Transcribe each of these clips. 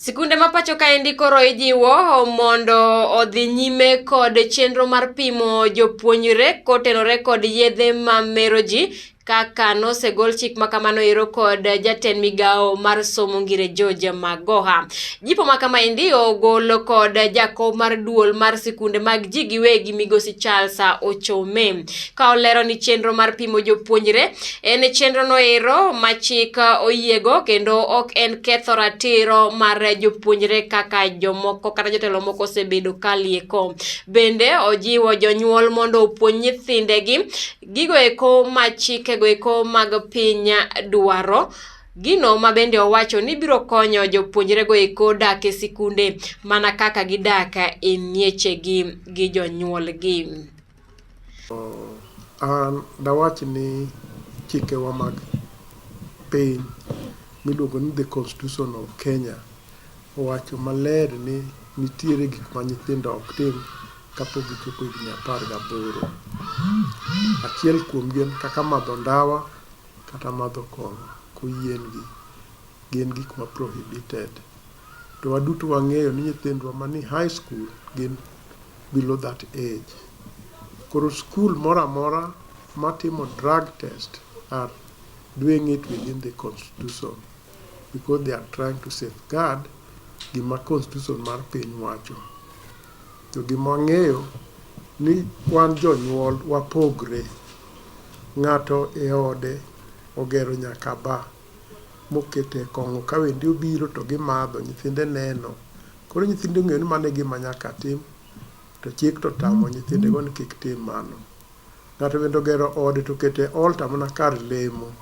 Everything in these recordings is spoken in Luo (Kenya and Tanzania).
Sikunde ma pacho kaendi koro ijiwo mondo odhi nyime kod chenro mar pimo jopuonjre kotenore kod yedhe mamero ji kaka nosegol chik ma kamano ero kod jatend migawo mar somo Ngire George Magoha. Jipo ma kamaendi ogol kod jakom mar duol mar sikunde mag ji giwegi migosi Charles Ochome ka olero ni chenro mar pimo jopuonjre en chenro no ero ma chik oyiego kendo ok en ketho ratiro mar jopuonjre kaka jomoko kata jotelo moko osebedo ka lieko. Bende ojiwo jonyuol mondo opuonj nyithindegi gigo eko ma chikego eko mag piny dwaro. Gino ma bende owacho ni biro konyo jopuonjrego eko dak e sikunde mana kaka gidak e miechegi gi jonyuolgi. An dawach ni chikewa mag piny miluongo ni the constitution of Kenya owacho maler ni nitiere gik ma nyithindo ok tim kapok gichopo higni 18. Achiel kuomgi en kaka madho ndawa kata madho kong'o koyiengi gin gik ma prohibited. To waduto wang'eyo ni nyithindwa mani high school gin below that age. Koro skul moro amora matimo drug test are doing it within the constitution because they are trying to safeguard gima constitution mar piny wacho. To gima wang'eyo ni wan jonyuol wapogre. Ng'ato e ode ogero nyaka bar mokete kong'o ka wende obiro to gimadho, nyithinde neno. Koro nyithindo ong'eyo ni mano e gima nyaka tim to chik to tamo nyithindego ni kik tim mano. Ng'ato bende ogero ode to okete altar mana kar lemo,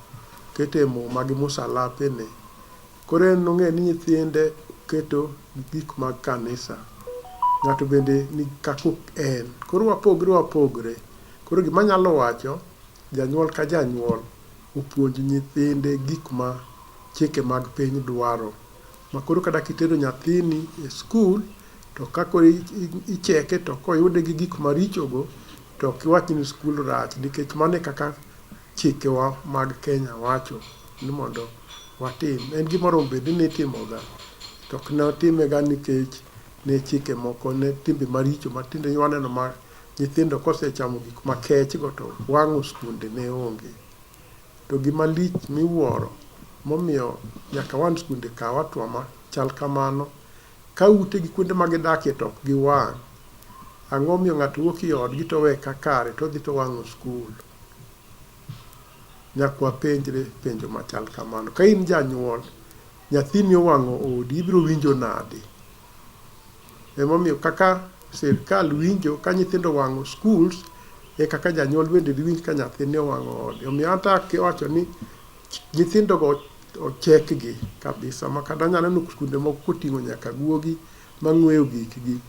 okete muma gi musalapene. Koro en ong'eyo ni nyithinde oketo gik mag kanisa. Ng'ato bende ni kaka en. Koro wapogre wapogre. Koro gima anyalo wacho, janyuol ka janyuol opuonj nyithinde gik ma chike mag piny dwaro. Ma koro kata kitero nyathini e skul to ka koro icheke to koyude gi gik marichogo to ok iwach ni skul rach nikech mano e kaka chikewa mag Kenya wacho ni mondo watim. En gima oromo bed ni itimoga to ok notimega nikech ne chike moko ne timbe maricho ma tinde waneno ma nyithindo kosechamo gik makechgo to wang'o skunde ne onge. To gima lich miwuoro momiyo nyaka wan skunde kaw hatua machal kamano, ka ute gi kuonde ma gidakie to ok giwang', ang'o momiyo ng'ato wuok e odgi to owe ka kare to odhi to owang'o skul? Nyaka wapenjre penjo machal kamano. Ka in janyuol, nyathini owang'o odi, ibiro winjo nade? Emomiyo kaka sirkal winjo ka nyithindo owang'o schools, e kaka janyuol bende diwinj ka nyathine owang'o ode. Omiyo an to awacho ni nyithindogo ochekgi kabisa ma kata anyalo neno skunde moko koting'o nyaka guogi mang'weyo gikgi.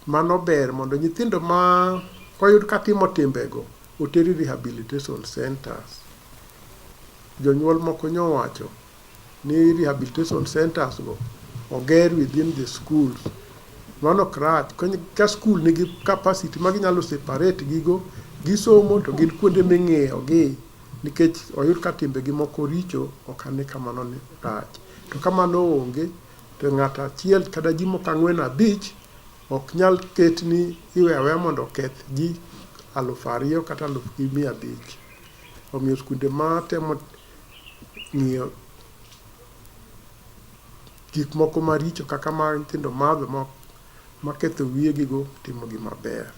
Mano ber mondo nyithindo ma oyud ka timo timbego oter e rehabilitation centers. Jonyuol moko nyowacho ni rehabilitation centers go oger within the schools. Mano ok rach. Ka school nigi capacity ma ginyalo separate gigo, gisomo to gin kuonde ming'iyo gi nikech oyud ka timbegi moko richo, ok ane ka mano ni rach. To ka mano onge, to ng'ato achiel kata ji moko ang'wen abich ok nyal ket ni iweyo aweya mondo oketh ji 2000 kata 1500. Omiyo skunde matemo ng'iyo gik moko maricho kaka ma nyithindo madho maketho wiyegigo timo gima ber.